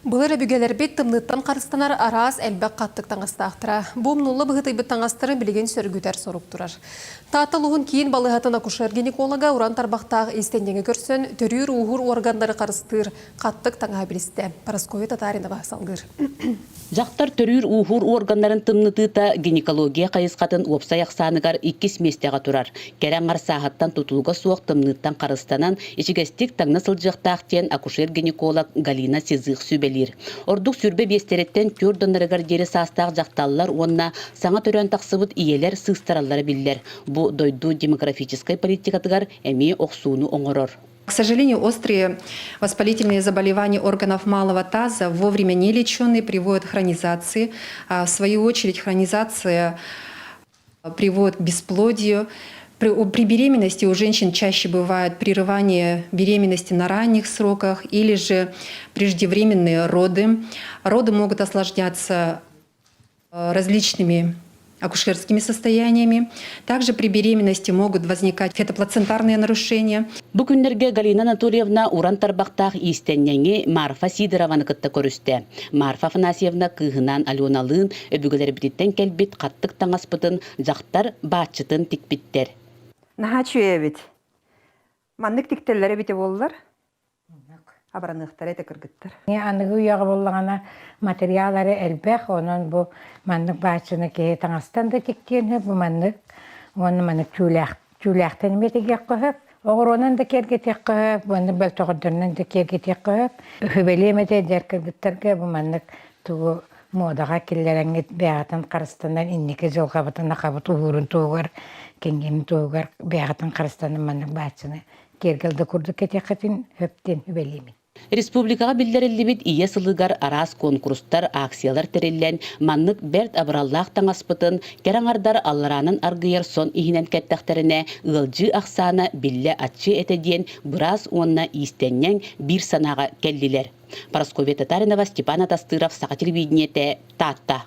Былыр өбүгэлэрбит тымныыттан харыстанар араас элбэх хаттык таҥастаахтара. Бу умнулла быһыытыйбыт таҥастары билигин сөргүтэр сорук турар. Таатта улууһун киин балыыһатын акушер-гинеколога уран тарбахтаах иистэнньэҥи көрсөн, төрүүр-ууһуур уорганнары харыстыыр хаттык таҥаһы билистэ. Парасковья Татаринова салгыыр. Дьахтар төрүүр-ууһуур уорганнарын тымнытыыта гинекология хайысхатын уопсай ахсааныгар иккис миэстэҕэ турар. Кэрэ аҥар сааһыттан тутулуга суох тымныыттан харыстанан, ичигэстик таҥна сылдьыахтаах диэн акушер-гинеколог Галина Сизых сүбэлиир. Ордук 25-тэриттэн түөрт доннарыгар диэри саастаах дьахталлар уонна саҥа төрөөн тахсыбыт ийэлэр сыыстараллара биллэр. Бу дойду демографическай политикатыгар эмиэ охсууну оҥорор. К сожалению, острые воспалительные заболевания органов малого таза вовремя не леченные приводят к хронизации. А в свою очередь хронизация приводит к бесплодию. При беременности у женщин чаще бывает прерывание беременности на ранних сроках или же преждевременные роды. Роды могут осложняться различными акушерскими состояниями. Также при беременности могут возникать фетоплацентарные нарушения. Бу күннэргэ Галина Анатольевна уран тарбахтаах иистэнньэҥи Марфа Сидорованы кытта көрүстэ. Марфа Афанасьевна кыыһынаан Аленалыын өбүгэлэрбититтэн кэлбит хаттык таҥаспытын дьахтар бааччытын тикпиттэр. Наһаа үчүгэй эбит. Маннык тиктэллэр эбитэ буоллар. Абыраныахтара этэ кыргыттар. Аныгы үйэҕэ буоллаҕына материал эрэ элбэх, онон бу маннык бааччыны киһи таҥастан да тиктиэн сөп, бу маннык уонна маннык түүлээх түүлээхтэн эмиэ тигиэххэ сөп, оҕуруонан да киэргэтиэххэ сөп, уонна бөлтөҕөрдөрүнэн да киэргэтиэххэ сөп. Үһүбэлиэм этэ эдэр кыргыттарга бу маннык тугу муодаҕа киллэрэҥҥит бэйэҕитин харыстанан инники дьылҕабытын ахабыт уһуурун туһугар, киҥҥин туһугар бэйэҕитин харыстанан маннык бааччыны киэргэл да курдук кэтиэххитин сөптөн үбэлиимин. Республикаҕа биллэриллибит Ийэ сылыгар араас куонкурустар, акциялар тэриллэн, маннык бэрт абыраллаах таҥаспытын кэрэ аҥардар аллараанан аргыйар сон иһинэн кэттэхтэринэ, ыалдьыы ахсаана биллэ аччыа этэ диэн быраас уонна иистэнньэҥ биир санааҕа кэллилэр. Парасковья Татаринова, Степан Атастыров, Саха телевидениетэ, Таатта.